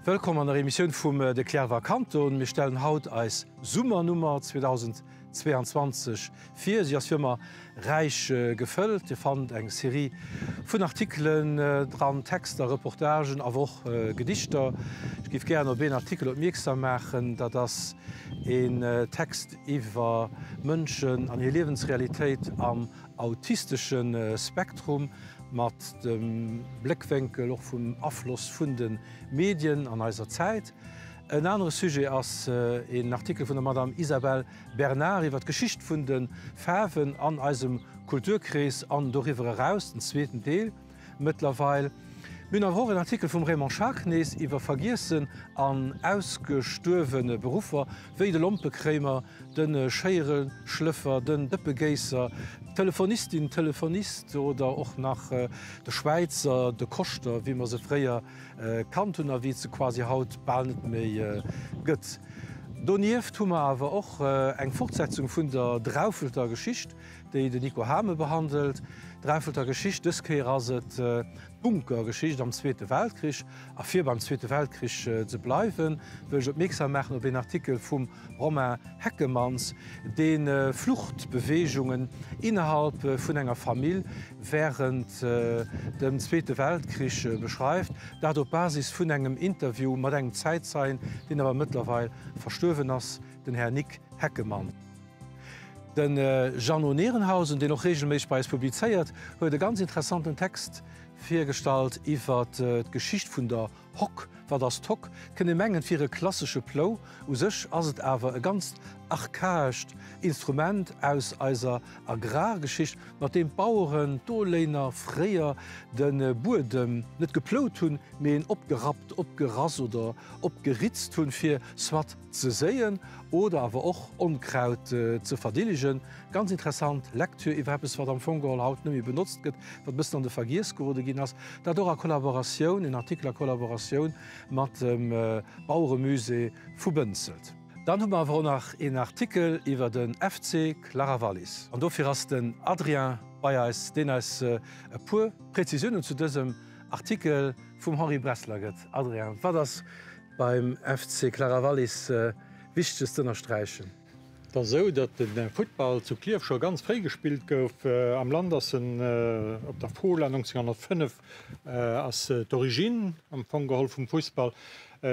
Wëllkomm an der Emissioun vum De Cliärrwer Kanton. Mir stellen haut eis Summernummer 2022 vir. Si ass wéi ëmmer räich gefëllt. Dir fannt eng Serie vun Artikelen dran, Texter, Reportagen, awer och Gedichter. Ech géif gären op een Artikel opmierksam maachen. Dat ass een Text iwwer Mënschen an hir Liewensrealitéit am autistesche Spektrum, mat dem Bléckwénkel och vum Afloss vun de Medien an eiser Zäit. En anere Sujet ass een Artikel vun der Madame Isabelle Bernard iwwer d'Geschicht vun de Faarwen an eisem Kulturkrees an doriwwer eraus, den zweeten Deel mëttlerweil. Mir hunn awer och en Artikel vum Raymond Schaack nees iwwer vergiessen an ausgestuerwe Beruffer, wéi de Lompekréimer, de Schéiereschlëffer, den Dëppegéisser, d'Telefonistin, Telefonist oder och nach de Schwäizer, de Koschter, wéi mer se fréier kannt hunn a wéi et se quasi haut bal net méi gëtt. Donieft hu mer awer och eng Fortsetzung vun der Draufelter Geschicht, déi den Nico Hamen behandelt. D'Draufelter Geschicht, dës Kéier ass et d'Bunkergeschicht am Zweete Weltkrich. A fir beim Zweete Weltkrich ze bleiwen, wëll ech opmierksam maachen op een Artikel vum Romain Heckemanns, dee Fluchtbeweegungen innerhalb vun enger Famill wärend dem Zweete Weltkrich beschreift. Dat op Basis vun engem Interview mat engem Zäitzeien, deen awer mëttlerweil verstuerwen ass, den Här Nic Heckemann. De Jeannot Nehrenhausen, deen och reegelméisseg bei eis publizéiert, huet e ganz interessanten Text virgestallt iwwer d'Geschicht vun der Hock. Wat ass d'Hock? Et kënnt ee mengen, et wier e klassesche Plou. U sech ass et awer e ganzt archaescht Instrument aus eiser Agrargeschicht, mat deem d'Baueren, d'Oléiner fréier de Buedem net geplout hunn, mee en opgerappt, opgerass oder opgeritzt hunn, fir soit ze séien oder awer och Onkraut ze verdillegen. Ganz interessant Lektür iwwer eppes, wat am Fong geholl haut net méi benotzt gëtt, wat e bëssen an de Vergiess gerode ginn ass. Dat och a Kollaboratioun, en Artikel a Kollaboratioun mat dem Baueremusée vu Bënzelt. Dann hu mer awer och nach een Artikel iwwer den FC Claravallis. An dofir ass den Adrien bei eis, deen eis e puer Präzisiounen zu dësem Artikel vum Henri Bressler gëtt. Adrien, wat ass Beim FC Claravallis wichteg ze ënnersträichen. Et ass esou, datt de Futtball zu Klierf scho ganz fréi gespillt gouf. Am Land ass en op der Fola 1905 ass d'Origine am Fong geholl vum Fussball.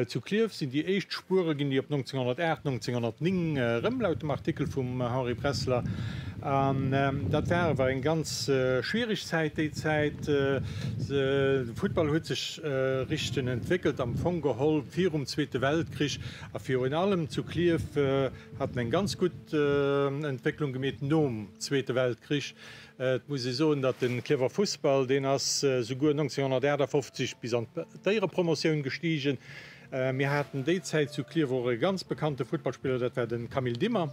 Zu Klierf sinn déi éischt Spuere ginn déi op 1908, 1909 erëm, laut dem Artikel vum Henri Bressler. An dat war awer eng ganz schwiereg Zäit, déi Zäit. De Futtball huet sech richteg entwéckelt, am Fong geholl virum Zweete Weltkrich. A virun allem zu Klierf hat en eng ganz gutt Entwécklung gemeet nom Zweete Weltkrich. Et muss ee soen, datt de Klierfer Fussball, deen ass souguer 1958 bis an d'Éierepromotioun gestigen. Mir haten déi Zäit zu Klierf och e ganz bekannte Futtballspiller, dat war de Camille Dimmer.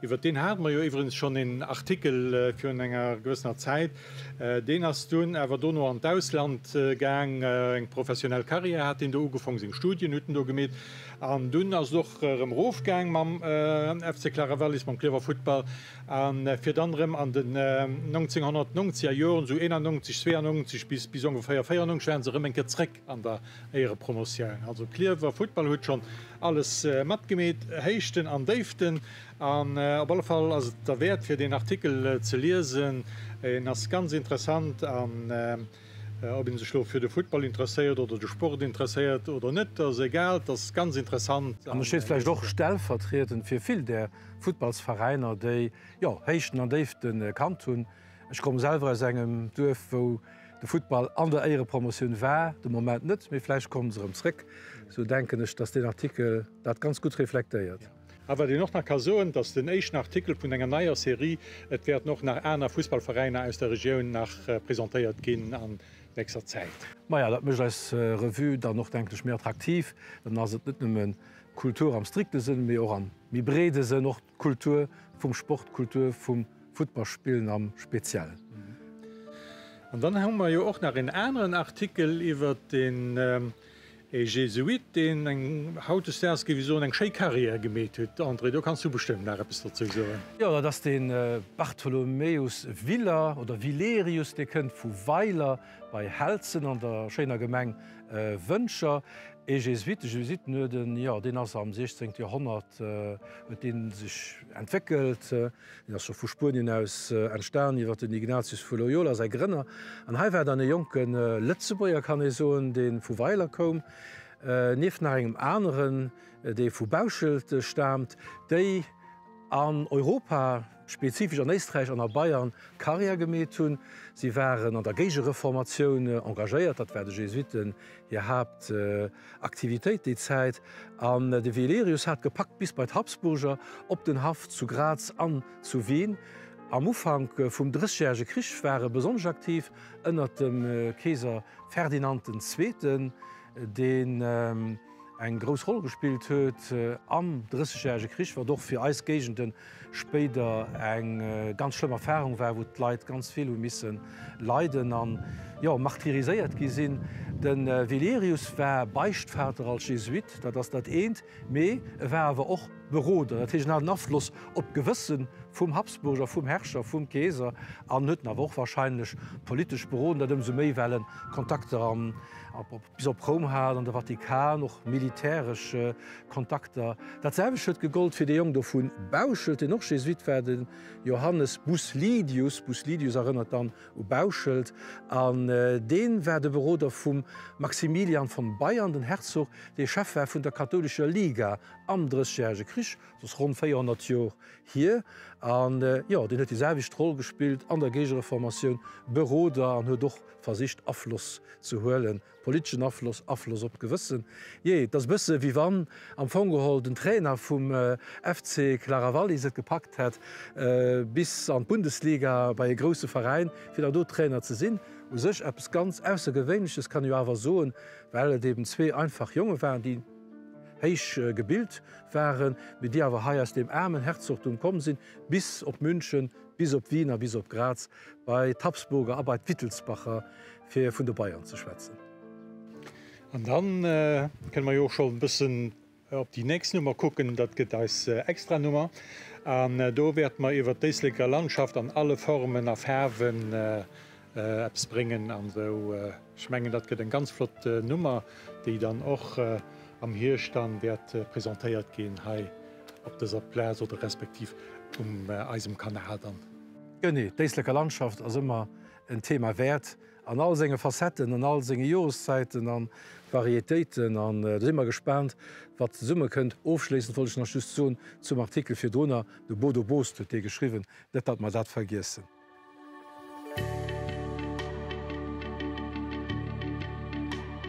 Iwwer deen hate mer jo iwwregens schonn een Artikel virun enger gewëssener Zäit. Deen ass dunn awer dono an d'Ausland gaang, eng professionell Karriär hat deen do ugefong, seng Studien huet en do gemeet an dunn ass et och erëm erofgaang mam FC Claravallis, mam Klierfer Futtball a fir dann erëm an den 1990er Joren, esou 91, 92 bis bis ongeféier 94 waren se erëm eng Kéier zréck an der Éierepromotioun. Also Klierfer Futtball huet schonn alles matgemeet, Héichten an Déiften. An op alle Fall ass et derwäert fir deen Artikel ze liesen. En ass ganz interessant an ob een sech lo fir de Futtball interesséiert oder de Sport interesséiert oder net, ass egal, et ass ganz interessant. An e steet vläicht och stellvertriedend fir vill där Futtballsveräiner, déi, jo, Héichten an Déifte kannt hunn. Ech komme selwer aus engem Duerf, wou de Futtball an der Éierepromotioun war, de Moment net, mee vläicht kommen se erëm zréck. Sou denken ech, dass deen Artikel dat ganz gutt reflektéiert. A wat een och nach ka soen, et ass den éischten Artikel vun enger neier Serie. Et wäerten och nach aner Fussballveräiner aus der Regioun nach presentéiert ginn an nächster Zäit. Maja, dat mécht eis Revue dann och, denken ech, méi attraktiv. Dann ass et net nëmme Kultur am strikte Sënn, mee och am méi breede Sënn och d'Kultur vum Sport, d'Kultur vum Futtballspillen am Speziellen. An dann hu mer jo och nach en aneren Artikel iwwert den e Jesuit, deen eng, hautdesdaags géif ech soen, eng schéi Carrière gemeet huet. André, do kanns du bestëmmt nach eppes dozou soen. Jo, dat ass de Bartholomäus Willer oder Willerius, dee kënnt vu Weiler bei Helzen an der schéiner Gemeng Wëntger. Ee Jesuit, de Jesuitenuerden, jo, deen ass am 16. Joerhonnert, huet dee sech entwéckelt. Deen ass scho vu Spuenien aus entstan iwwer den Ignatius vu Loyola, säi Grënner. An hei war dann e jonke Lëtzebuerger, kann ee soen, dee vu Weiler koum, nieft nach engem aneren, dee vu Bauschelt staamt, déi an Europa, spezifesch an Éisträich an a Bayern, Karriär gemeet hunn. Si waren an der Géigereformatioun engagéiert, dat war de Jesuiten hir Haaptaktivitéit déi Zäit. An de Valerius hat gepackt bis bei d'Habsburger op den Haff zu Graz an zu Wien. Am Ufank vum Drëssegjärege Krich war e besonnesch aktiv ënnert dem Keeser Ferdinand den Zweeten, deen eng grouss Roll gespillt huet am Drëssegjärege Krich, wat och fir eis Géigende spéider eng ganz schlëmm Erfahrung war, wou d'Leit ganz vill hu misse leiden an, jo, martyriséiert gi sinn. De Valerius war Beichtvater als Jesuit, dat ass dat eent, mee e war awer och Beroder, dat heescht en hat en Afloss op d'Gewësse vum Habsburger, vum Herrscher, vum Keeser an huet en awer och wahrscheinlech politesch beroden, dat ëmsou méi well en Kontakter an bis op Roum hat, an de Vatikan, och militäresch Kontakter. Dat selwecht huet gegollt fir dee Jong do vu Bauschelt, deen och Jesuit war, de Johannes Buslidius. Buslidius erënnert dann u Bauschelt. An dee war de Beroder vum Maximilian von Bayern, den Herzog, dee Chef war vun der kathoulescher Liga am Drëssegjärege Krich, dat ass ronn 400 Jor hier. An jo, deen huet déi selwecht Roll gespillt an der Géigereformatioun, Beroder, an huet och versicht Afloss ze huelen, politeschen Afloss, Afloss op d'Gewëssen. Jee, et ass e bësse wéi wann am Fong geholl den Trainer vum FC Claravallis et gepackt hätt bis an d'Bundesliga bei e grousse Veräin, fir dann do Trainer ze sinn. U sech eppes ganz Aussergewéinleches, kann ee jo awer soen, well et eben zwee einfach Jonge waren, déi héich gebilt waren, mee déi awer hei aus deem aarmen Herzogtum komm sinn, bis op München, bis op Wien a bis op Graz. Bei d'Habsburger a bei d'Wittelsbacher, fir vun de Bayern ze schwätzen. An dann kënne mer jo och scho e bëssen op déi nächst Nummer kucken. Dat gëtt eis Extranummer. An do wäerte mer iwwert d'Éisleker Landschaft an alle Formen a Faarwen eppes bréngen an esou. Ech mengen, dat gëtt eng ganz flott Nummer, déi dann och am Hierscht dann wäert presentéiert ginn hei op dëser Plaz oder respektiv um eisem Kanal dann. Genee, d'Éisleker Landschaft ass ëmmer en Thema wäert, an all senge Facetten, an all senge Joreszäiten an Varietéiten. An do si mer gespaant, wat zesumme kënnt. Ofschléissend wollt ech nach just soen zum Artikel virdrunner, de Bodo Boost huet dee geschriwwen, net datt mer dat vergiessen.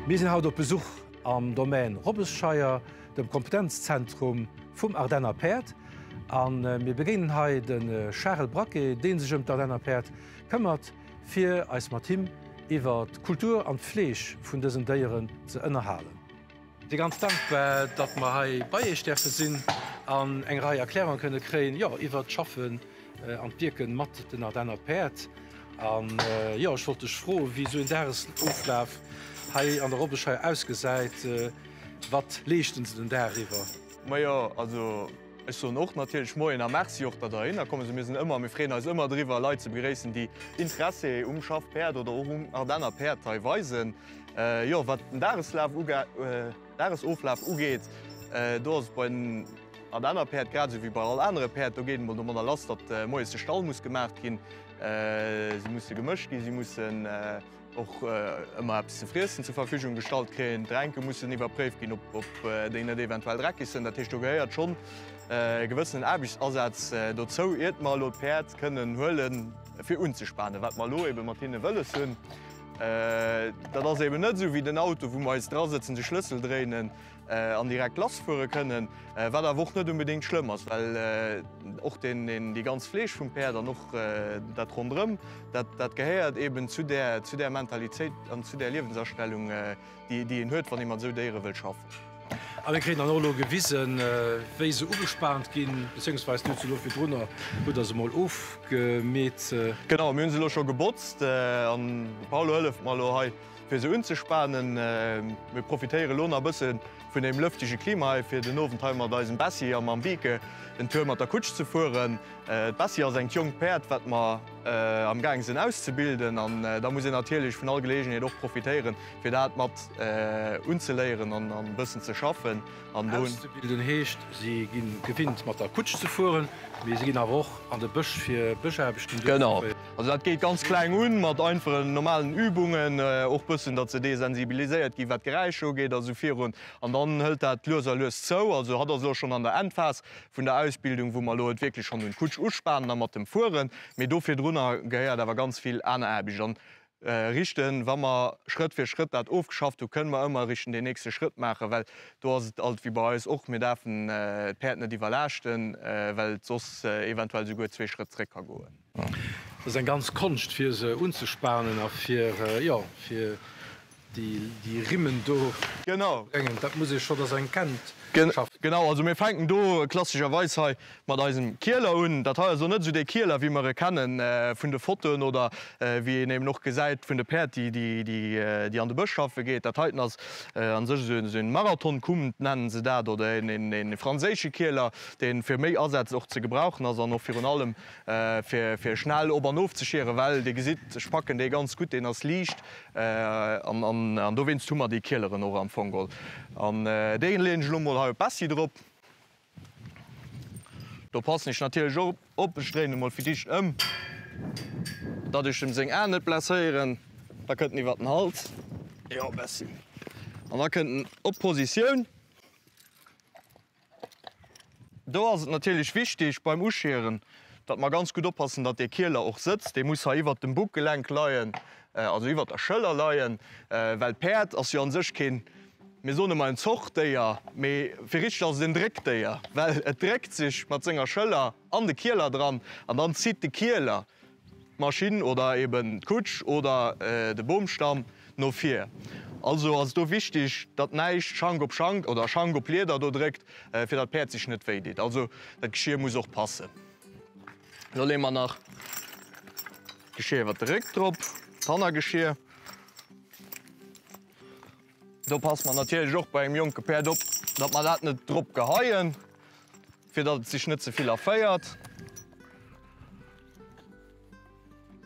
Mir sinn haut op Besuch am Domaine Robbesscheier, dem Kompetenzzentrum vum Ardenner Päerd. A mir begéinen hei de Charel Braquet, dee sech ëm d'Ardenner Päerd këmmert, fir eis mat him iwwer d'Kultur an d'Fleeg vun dësen Déieren ze ënnerhalen. Si ganz dankbar, datt mer hei bei Iech däerfe sinn an eng Rei Erklärunge kënne kréien, jo, iwwert d'Schaffen an d'Wierken mat den Ardenner Päerd. An jo, ech wollt dech froen, wéi esou en Dagesoflaf hei an der Robbescheier ausgesäit. Wat leeschten se den Dag iwwer? Majo, also ech soen och natierlech Moien a Merci och, datt Der heihinner komm sidd. Mir sinn ëmmer, mir freeën eis ëmmer driwwer, Leit ze begréissen, déi Interessi um Schaff Päerd oder och um Ardenner Päerd hei weisen. Jo, wat den Dageslaf Dagesoflaf ugeet, do ass et bei den Ardenner Päerd grad esou wéi bei all anere Päerd. Do geet et emol domadder lass, datt moies de Stall muss gemaacht ginn. Si musse gemëscht ginn, si mussen och ëmmer eppes ze friessen zur Verfügung gestallt kréien. D'Ränke mussen iwwerpréift ginn, ob déi net eventuell dreckeg sinn. Dat heescht, do gehéiert schonn e gewëssenen Aarbechtsasaz dozou, iert mer elo d'Päerd kënnen huelen, fir unzespanen, wat mer elo ebe mat hinne wëlles hunn. Dat ass eben net esou wéi den Auto, wou mer eis drasëtzen, de Schlëssel dréinen an direkt lassfuere kënnen. Wat awer och net unbedéngt schlëmm ass, well och deen, déi ganz Fleeg vum Päerd an och dat ronderëm, dat, dat gehéiert eben zu där, zu där Mentalitéit an zu där Liewensastellung, déi, déi een huet, wann ee mat esou Déiere wëll schaffen. A mir kréien dann och elo gewisen, wéi se ugespaant ginn, beziéungsweis dir hutt se elo virdrunner, hutt der se mol ofgemeet. Genau, mir hu se elo scho gebotzt an de Paolo hëlleft mer elo hei. Fir se unzespanen. Mir profitéiere lo nach e bësse vun deem lëftege Klima hei, fir den Owend hei mat eisem Bessi a mam Bieke en Tour mat der Kutsch ze fueren. D'Bessi ass engt jonkt Päerd, wat mer am gaang sinn auszebilden. An da muss een natierlech vun all Geleegenheet och profitéieren, fir dat mat unzeléieren an e bëssen ze schaffen. An do. Auszebilden heescht, si gi gewinnt mat der Kutsch ze fueren, mee si ginn awer och an de Bësch fir Bëschaarbechten duerchzeféieren. Genau, also dat geet ganz kleng un mat einfachen normalen Übungen, och bëssen datt se desensibiliséiert gi wat d'Geräischer ugeet a sou virun. An dann hëlt dat lues a lues zou. Also hatt ass elo schonn an der Endphas vun der Ausbildung, wou mer elo et wierklech schonn un d'Kutsch uspanen a mat dem fueren. Mee do virdrunner gehéiert awer ganz vill aner Aarbecht. An Richten, wa mer Schrëtt fir Schrëtt dat ofgeschafft hu, kënnen mer ëmmer richten deen nächste Schrëtt maachen, well do ass et alt wéi bei eis och, mir däerfen d'Päerd net iwwerlaaschten, well et soss eventuell souguer zwee Schrëtt zréck ka goen. Dat ass eng ganz Konscht fir se unzespanen a fir, jo, fir déi Rimmen do bréngen. Dat muss ee scho, dat ass eng Kennt. Genau, also mir fänken do klassescherweis hei mat eisem Kieler un. Dat hei ass elo net esou dee Kieler, wéi mer e kenne vun de Fotoen oder wéi een eben och gesäit vun de Päerd, déi an de Bësch schaffe geet. Dat heiten ass a sech esou en Marathon-Cum, nennen se dat, oder e franséische Kieler, dee fir méi Asätz och ze gebrauchen ass an och virun allem fir schnell op an ofzeschieren, well Dir gesitt, ech packen dee ganz gutt, deen ass liicht an dowéinst hu mer déi Kieleren och am Fong geholl. An dee leeën ech elo mol hei op d'Bessi drop. Do passen ech natierlech och op, ech dréinen e mol fir d'éischt ëm, datt ech em seng Aen net blesséieren. Da kënnt en iwwert den Hals, jo Bessi, an da kënnt en op d'Positioun. Do ass et natierlech wichtig beim Uschieren, datt mer ganz gutt oppassen, datt dee Kieler och sëtzt. Dee muss hei iwwert dem Buckgelenk leien, also iwwert der Schëller leien, well d'Päerd ass jo a sech keen, mir soen ëmmer en Zochtdéier, mee fir richteg ass et en Dréckdéier, well et dréckt sech mat senger Schëller an de Kieler dran an dann zitt de Kieler d'Maschinn oder eben d'Kutsch oder de Boomstamm no vir. Also ass et do wichtig, datt näischt Schank op Schank oder Schank op Lieder do dréckt, fir datt d'Päerd sech net wéi deet. Also dat Geschir muss och passen. Lo leeë mer nach d'Geschir iwwert de Réck drop, d'Hannergeschir. Do passe mer natierlech och bei engem jonke Päerd op, datt mer dat net drop geheien, fir datt et sech net ze vill erféiert.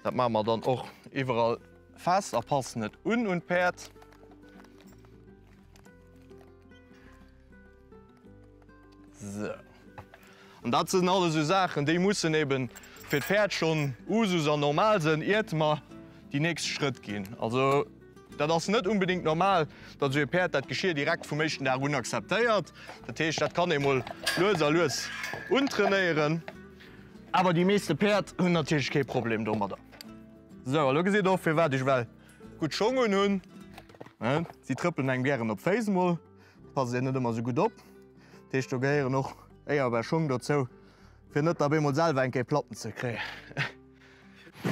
Dat maache mer dann och iwwerall fest a passen et un un d'Päerd. Sou. An dat sinn alles esou Saachen, déi mussen eben fir d'Päerd schonn Usus an normal sinn, iert mer déi nächst Schrëtt ginn. Also dat ass net unbedéngt normal, datt esou e Päerd dat Geschir direkt vum éischten Dag un akzeptéiert. Dat heescht, dat kann ee mol lues a lues untrainéieren. Awer déi meeste Päerd hunn natierlech kee Problem domadder. Sou, a lo gesitt der och firwat ech well gutt Schong un hunn. Si trëppelen engem gären op d'Féiss mol, passt een net ëmmer sou gutt op. Dat heescht do gehéieren och éierbar Schong dozou, fir net op eemol selwer eng Kéier Platten ze kréien.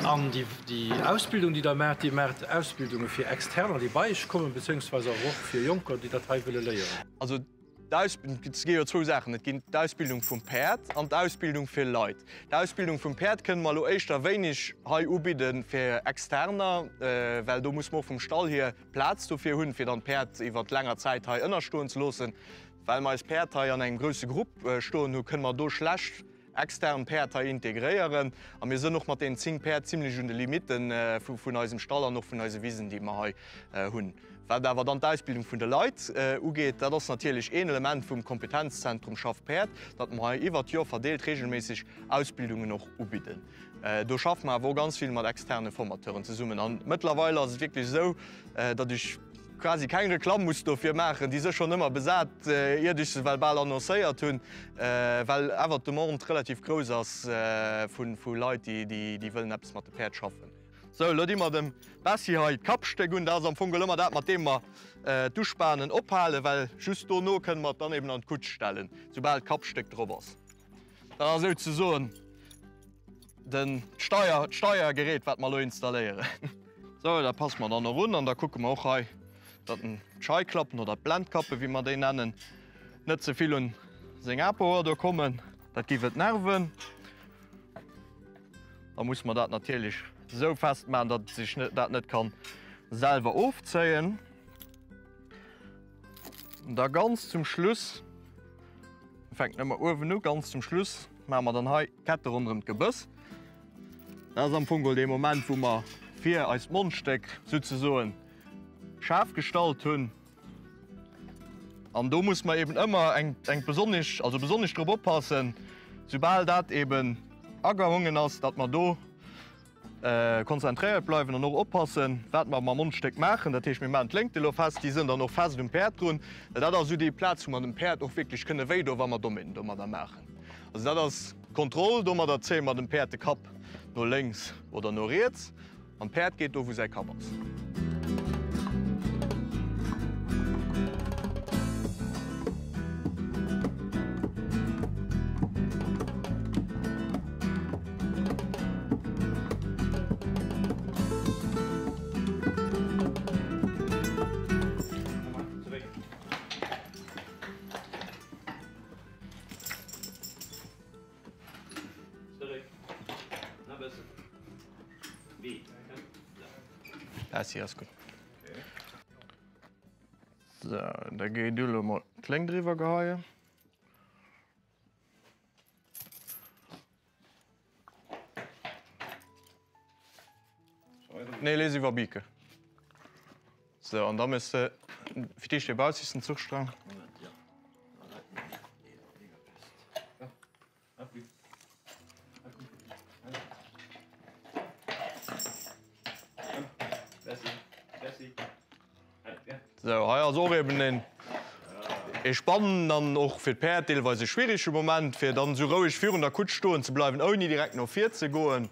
An déi Ausbildung déi der maacht, Dir maacht Ausbildunge fir Externer déi bei Iech kommen, beziéungsweise awer och fir Jonker déi dat hei wëlle léieren? Also Et gi jo zwou Saachen, Et ginn d'Ausbildung vum Päerd an d'Ausbildung fir Leit. D'Ausbildung vum Päerd kënne mer elo éischter wéineg hei ubidde fir Externer, well do muss mer och vum Stall hier Plaz dofir hunn, fir dann d'Päerd iwwer länger Zäit hei ënnerstoen ze loossen. Well mer eis Päerd hei an engem grousse Grupp stoen hu, kënne mer do schlecht extern Päerd hei integréieren a mir sënn och mat deenen 10 Päerd zimlech un de Limite vun eisem Stall an och vun eise Wisen, déi mer hei hunn. Wat awer dann d'Ausbildung vun de Leit ugeet, dat ass natierlech een Element vum Kompetenzzentrum Schaff Päerd, datt mer hei iwwert d'Joer verdeelt regelméisseg Ausbildungen och ubidden. Do schaffe mer awer och ganz vill mat externe Formateuren zesummen an mëttlerweil ass et wierklech esou, datt ech quasi keng Reklamm muss dofir maachen, déi se schonn ëmmer besat, iert ech se well bal annoncéiert hunn, well awer d'Demande relativ grouss ass vu Leit, déi wëllen eppes mat de Päerd schaffen. Sou, elo di mer dem Bessi hei d'Kappstéck un. Dat ass am Fong geholl ëmmer dat, mat deem mer d'Uspanen ophalen, well just dono kënne mer et dann eben an d'Kutsch stellen, soubal d'Kappstéck drop ass. Dat ass souzesoen den Steier, d'Steiergerät, wat mer elo installéieren. Sou, dat passe mer dann och un an da kucke mer och hei, datt en d'Scheiklappen oder d'Blendkappe, wéi mer déi nennen, net ze vill un seng Apohoer do kommen. Dat géif et nerven. Da musse mer dat natierlech esou festmachen, datt sech dat net kann. Selwer ofzéien. An da ganz zum Schluss, mir fänken ëmmer uewen u, ganz zum Schluss maache mer dann hei d'Kette ronderëm d'Gebëss. Dat ass am Fong geholl dee Moment, wou mer fir eist Mondstéck souzesoen schaarf gestallt hunn. An do muss mer eben ëmmer eng, eng besonnesch, also besonnesch drop oppassen, soubal dat eben agehongen ass, datt mer do Konzentréiert bleiwen an och oppassen, wat mer mam Mondstéck maachen. Dat heescht, mir maachen d'Léngte elo fest, déi sënn dann och fest um Päerd drun, well dat ass esou déi Plaz, wou mer dem Päerd och wierklech kënne wéi doen, wa mer Dommheeten domadder maachen. Also dat ass d'Kontroll, domadder zéie mer dem Päerd de Kapp no lénks oder no riets an d'Päerd geet do, wou säi Kapp ass. Bessi ass gutt. Sou, da géi du elo mol d'Léng driwwer geheien. Nee, lees iwwer Bike. So, an da mëss de fir d'éischt dee baussegsten Zuchstrang. Sou, hei ass och eben een ee spannenden an och fir d'Päerd deelweis e schwierege Moment, fir dann esou roueg virun der Kutsch stoen ze bleiwen, ouni direkt no vir ze goen.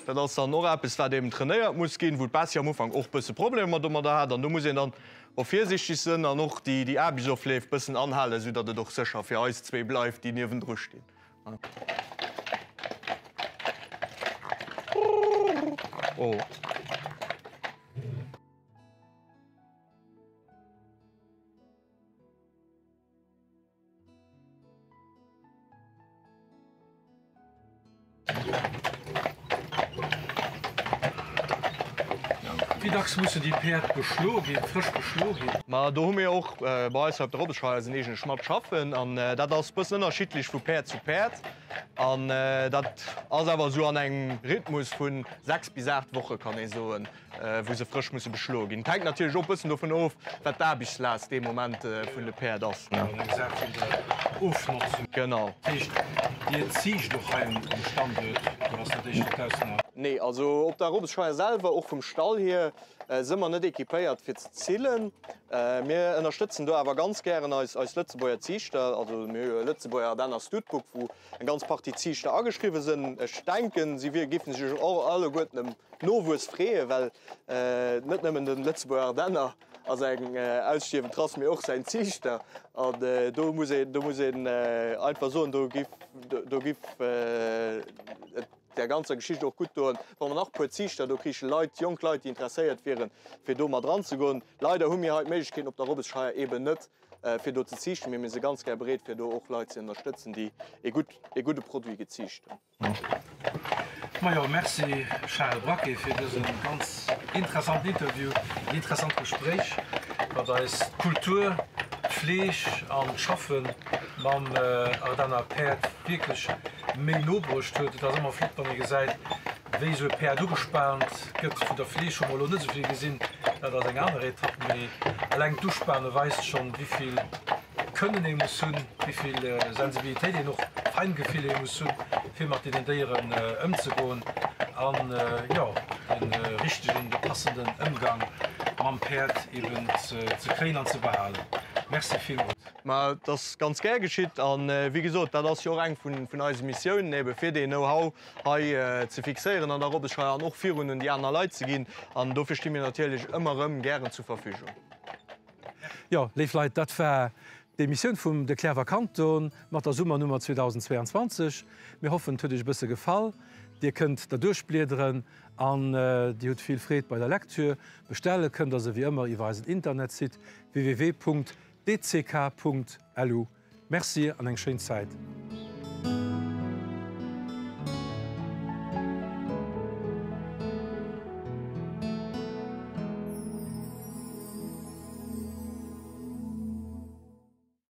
Dat ass dann och eppes, wat eben trainéiert muss ginn, wou d'Bessie am Ufank och bësse Problemer domadder hat. An do muss een dann och virsiichteg sënn an och déi déi Aarbechtsofleef bëssen anhalen, esou datt et och sécher fir eis zwee bleift, déi niewendru stinn. Oh. Wéi dacks mussen déi Päerd beschlo ginn, frësch beschlo ginn? Ma do hu mir och bei eis hei op der Robbesscheier eisen eegene Schmadd schaffen an dat ass bëssen ënnerschiddlech vu Päerd zu Päerd an dat ass awer esou an engem Rhythmus vu 6 bis 8 Woche kann ee soen. wou se frësch musse beschloe ginn. Et hänkt natierlech och e bëssen dovun of, wat d'Aarbechtslaast dee Moment vun de Päerd ass. Eng Saach vun der Ofnotzung. Genau. Dat heescht, Dir ziicht och hei um Standuert, oder ass dat éischter d'Ausnam? Nee, also op der Robbesscheier selwer, och vum Stall hier, si mer net equipéiert fir ze zillen. Mir ënnerstëtzen do awer ganz gären eis Lëtzebuerger Ziichter. Also mir hu jo e Lëtzebuerger Ardenner Studbook, wou eng ganz Partie Ziichter ageschriwwe sinn. Ech denken, si géife sech och alleguerten ëm Nowuess freeën, well net nëmmen de Lëtzebuerger Ardenner ass eng ausstierwend Rass, mee och säin Ziichter. An do muss een, do muss een einfach soen, do giff, do giff et där ganzer Geschicht och gutt doen, wa mer nach e puer Ziichter do kriichen, Leit, jonk Leit, déi interesséiert wieren, fir do mat eranzegoen. Leider hu mir hei d'Méiglechkeeten op der Robbesscheier eeben net, fir do ze ziichten, mee mir si ganz gär bereet, fir do och Leit ze ënnerstëtzen, déi ee gutt, ee gudde Produit geziicht hunn. Majo, merci Charel Braquet fir dëse ganz interessanten Interview, dat interessant Gespréich, wat eis d'Kultur, d'Fleeg an d'Schaffe mam Ardenner Päerd wierklech méi no bruecht huet. Et ass ëmmer flott, wann ee gesäit, wéi esou e Päerd ugespaant gëtt. Vun der Fleeg hu mer elo net esou vill gesinn, dat ass eng aner Etapp, mee eleng d'Uspane weist schonn, wéi vill Kënnen ee muss hunn, wéi vill Sensibilitéit een och, Feingefill ee muss hunn, fir mat deenen Déieren ëmzegoen an, jo, de richtegen, de passenden Ëmgang mam Päerd eben ze kréien an ze behalen. Merci villmools. Ma et ass ganz gär geschitt. A wéi gesot, dat ass jo och eng vun eise Missiounen, ebe fir deen Know-how hei ze fixéieren an der Robbesscheier an och virun un déi aner Leit ze ginn. An dofir sti mir natierlech ëmmer erëm gären zur Verfügung. Jo, léif Leit, dat war d'Emissioun vum De Cliärrwer Kanton mat der Summernummer 2022. Mir hoffen, et huet Iech e bësse gefall. Dir kënnt derduerch bliederen an Dir hutt vill Freed bei der Lektür. Bestelle kënnt Der se wéi ëmmer iwwer eisen Internetsite www.dck.lu. Merci an eng schéin Zäit.